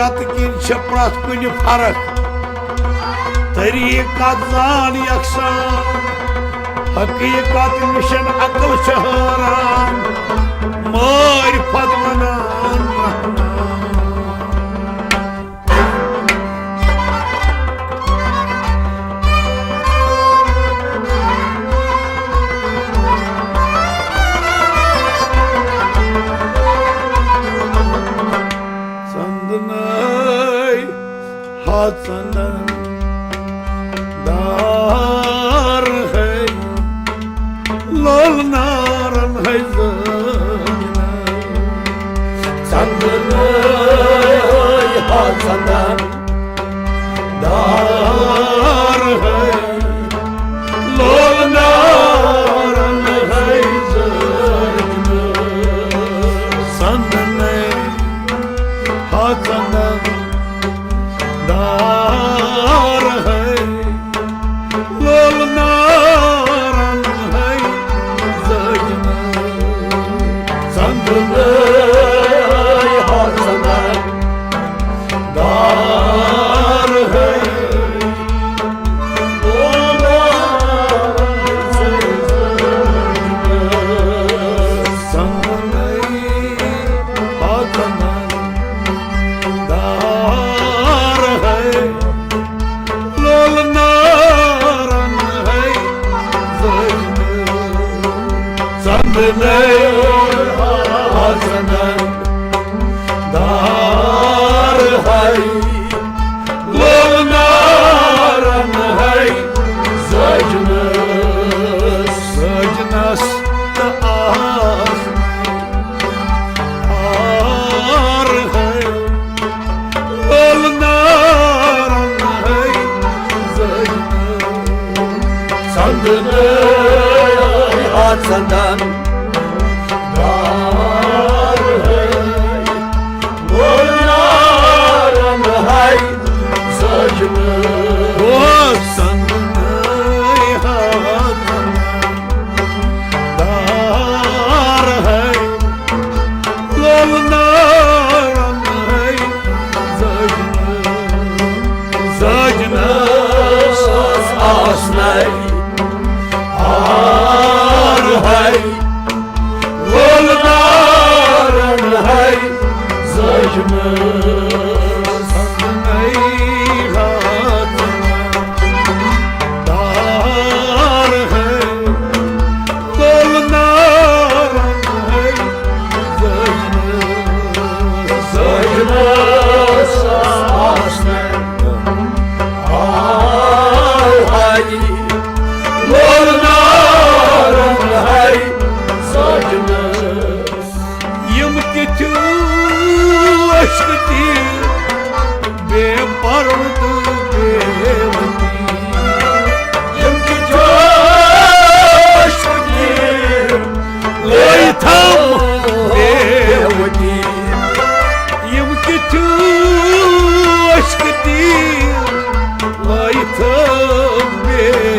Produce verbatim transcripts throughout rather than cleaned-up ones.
تہٕ کِنۍ چھِ پرٛٮ۪تھ کُنہِ فرق۔ طریٖقت زان یکسان، حقیٖقت نِشن عقل چھِ حٲران، معرفت ونان رحمان۔ سندنَے ہا ژندن دار ہے، لول نارن ہے زٲجنَے۔ سندنَے ہا ژندن دار ہے، لول نارن ہے زٲجنَے۔ سندنَے ہا ژندن دار ہے، لول نارن ہے زٲجنَے۔ سندنَے ہا ژندن دار ہے، لول نارن ہے زٲجنَے۔ سندنَے ہا ژندن دار ہے، لول نارن ہے زٲجنَے۔ سندنَے ہا ژندن دار ہے، لول نارن ہے زٲجنَے۔ سجنس تہٕ آس آر ہے، لول نارن ہے زٲجنَے۔ سندنَے ہا ژندن دار ہے، لول نارن ہے زٲجنَے۔ او سندنَے ہا ژندن دار ہے، لول نارن ہے زٲجنَے۔ زٲجنَس آسنَے آر ہے، لول نارن ہے زٲجنَے۔ سندنَے ہا ژندن دار ہے، لول نارن ہے زٲجنَے۔ زٲجنَس آسنَے آر ہے، لول نارن ہے زٲجنَے۔ یِم تہِ چھِ عشق تیٖر، بے پرو تہٕ بے وتی۔ یِم تہِ چھِ عشق تیٖر، لٲیِتھ ہم بے وتی۔ یِم تہِ چھِ عشق تیٖر، لٲیِتھ ہم بے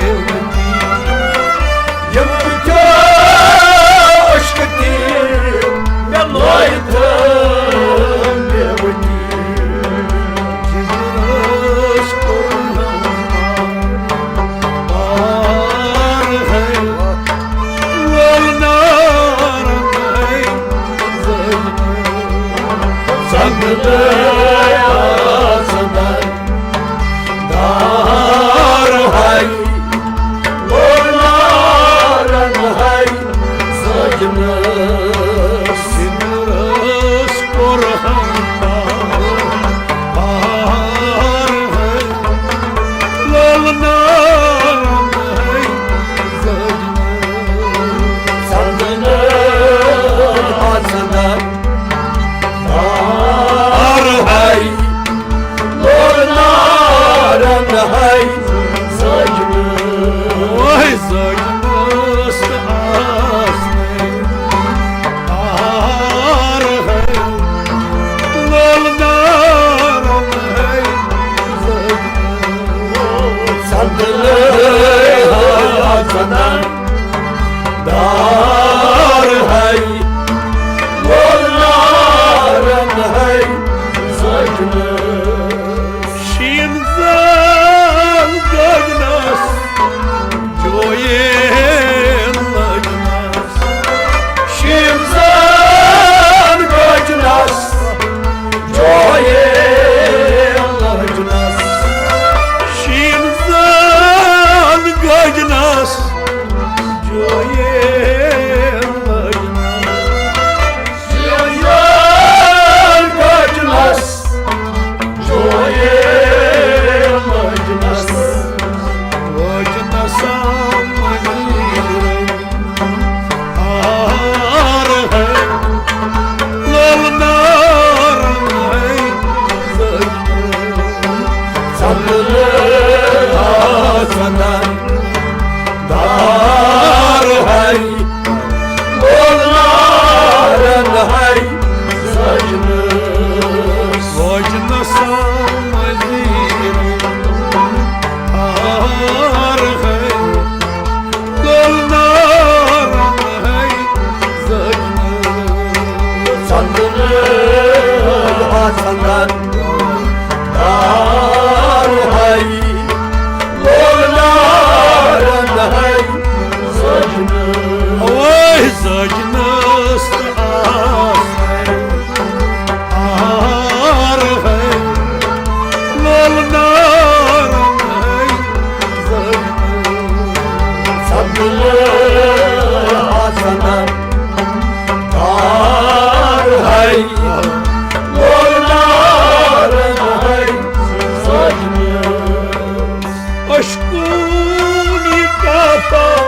یہِ کافر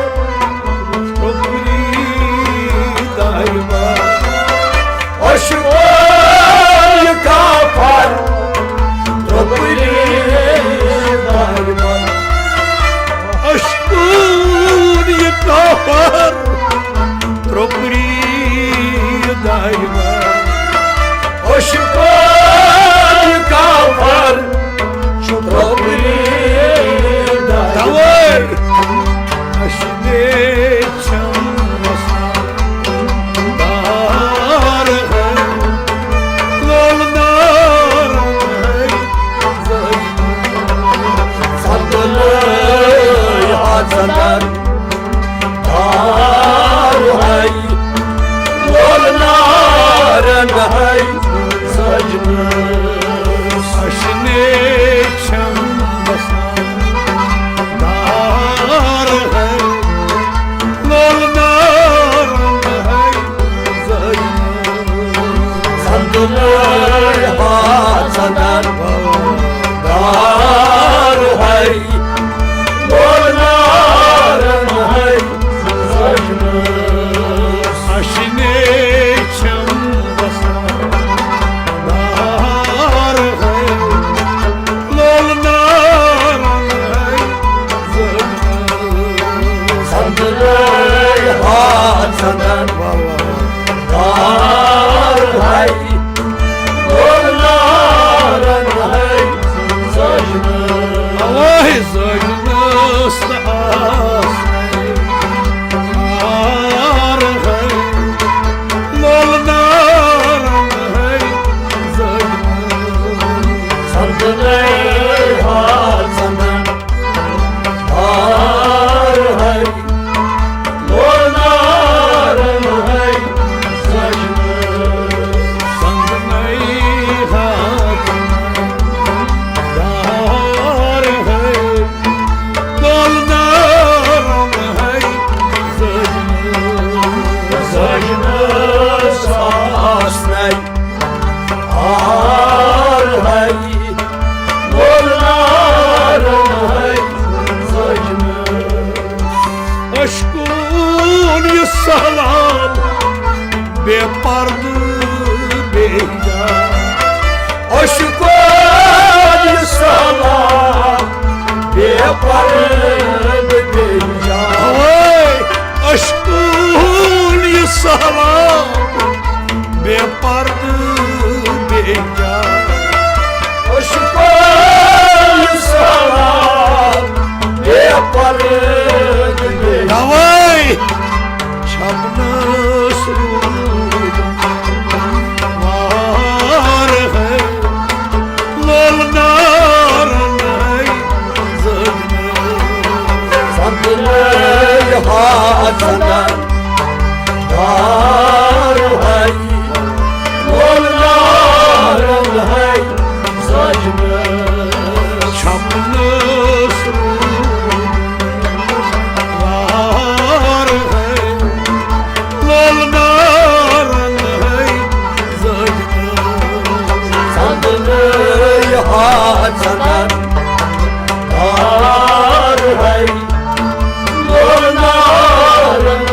ترٛوپُری دایمہ۔ عشقن یہِ کافر ترٛوپُری دایمہ۔ عشقن یہِ کافر ترٛوپُری دایمہ۔ عشقن یہِ کافر چھُ ترٛوپُری دایمہ۔ توے اَسہِ نے چھَم وَسان دار ہے، لول دار ہے۔ سنتلے ہاتھ سندر دار ہے، لول نارن ہے سجن۔ سجنے چھم بسان دار ہے، لول نارن ہے سجن۔ سنتلے ہاتھ سندر دار ہے، لول نارن ہے سجن۔ سجنے چھم بسان دار ہے، لول نارن ہے سجن۔ سنتلے ہاتھ سندر دار ہے، لول نارن ہے سجن۔ اوے سجنس آسنے ہار ہے، لول نارن ہے سجن۔ سنتلے ہاتھ سندر دار ہے، لول نارن ہے سجن۔ سنتلے ہاتھ دار ہے، لول نارن ہے سجن۔ سجن ساس نئی ہار ہے، لول نارن ہے سجن۔ عشقن یہِ سہلاب بے پردٕ بے حجاب۔ عشقن یہِ سہلاب بے پردٕ بے حجاب۔ اوے عشقن یہِ سہلاب بے پردٕ بے حجاب۔ عشقن یہِ سہلاب بے پردٕ بے حجاب۔ اوے چھپنس روٗد وار ہے، لول نارن ہے سجن۔ سنتلے ہاتھ سندر دار ہے، لول نارن ہے سجن۔ چھپنس روٗد وار ہے، لول نارن ہے سجن۔ سنتلے ہاتھ سندر دار ہے، لول نارن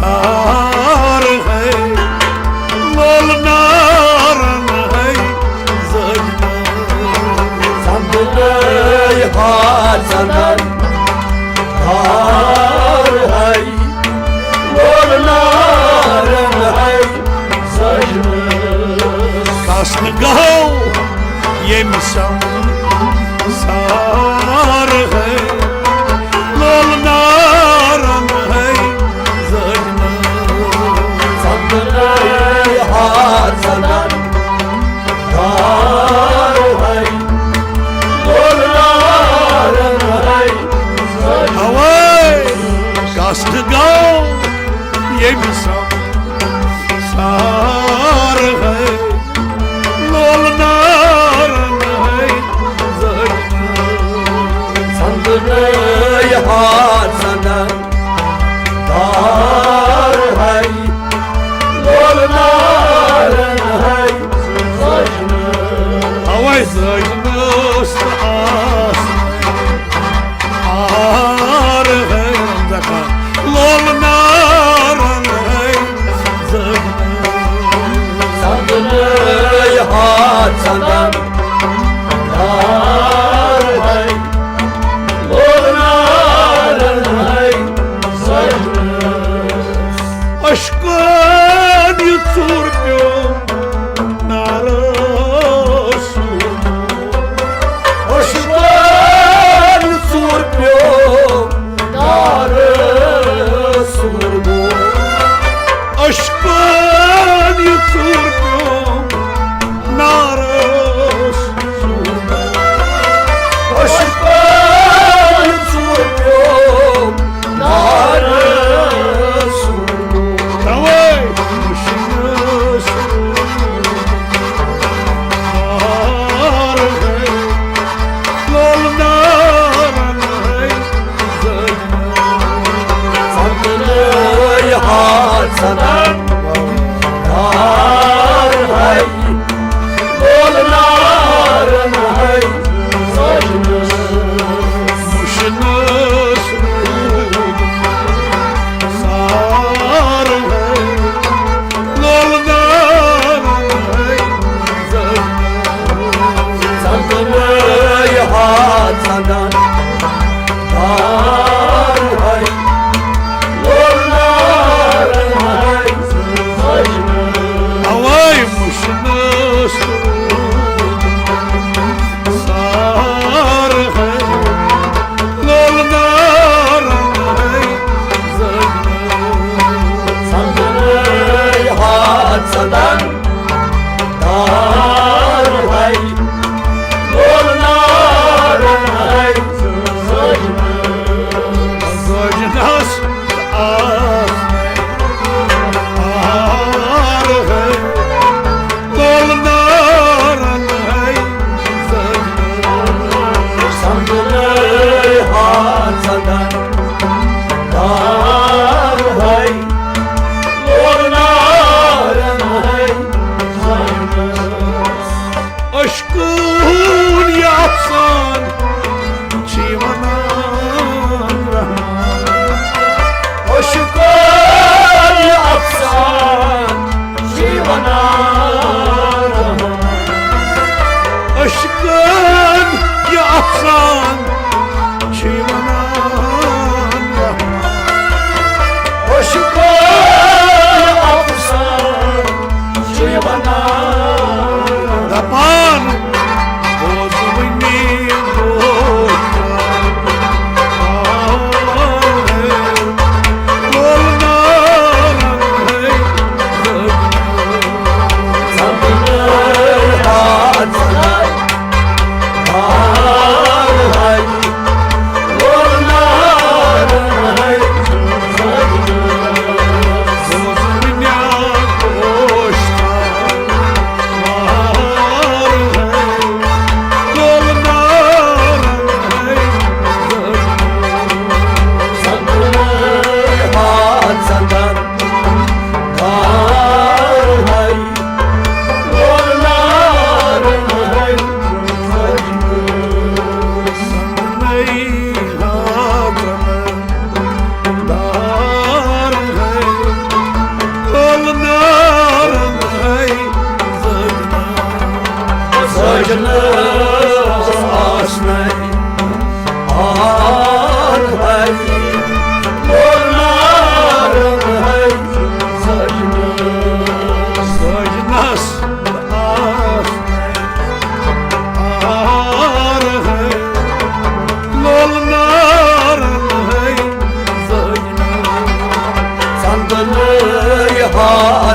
نار ہے، لول نارن ہے زٲجمٕژ۔ سندنَے ہاتھ سندن دار ہے، لول نارن ہے زٲجمٕژ۔ کس نہٕ گوٚو ییٚمہِ سمسار ہے، لول نارن ہے زٲجمٕژ۔ سندنَے ہاتھ سندن دار ہے، لول نارن ہے زٲجمٕژ۔ اوے کس نہٕ گوٚو ییٚمہِ سمسار ہے، لول نارن ہے زٲجمٕژ۔ سندنَے ہاتھ سندن دار ہے، لول نارن ہے زٲجمٕژ۔ اوے زٲجمٕژ تہٕ آس آر ہے رمضان خان، لول نارن ہے زٲجمٕژ۔ سندنَے ہاتھ سندن دار ہے، لول نارن ہے زٲجمٕژ۔ اشکن یہِ ژوٗر پیوٚو نارس۔ اشکن یہِ ژوٗر پیوٚو نارس۔ اشکن یہِ ژوٗر پیوٚو نارس۔ اشکن یہِ ژوٗر پیوٚو نارس۔ توے آ،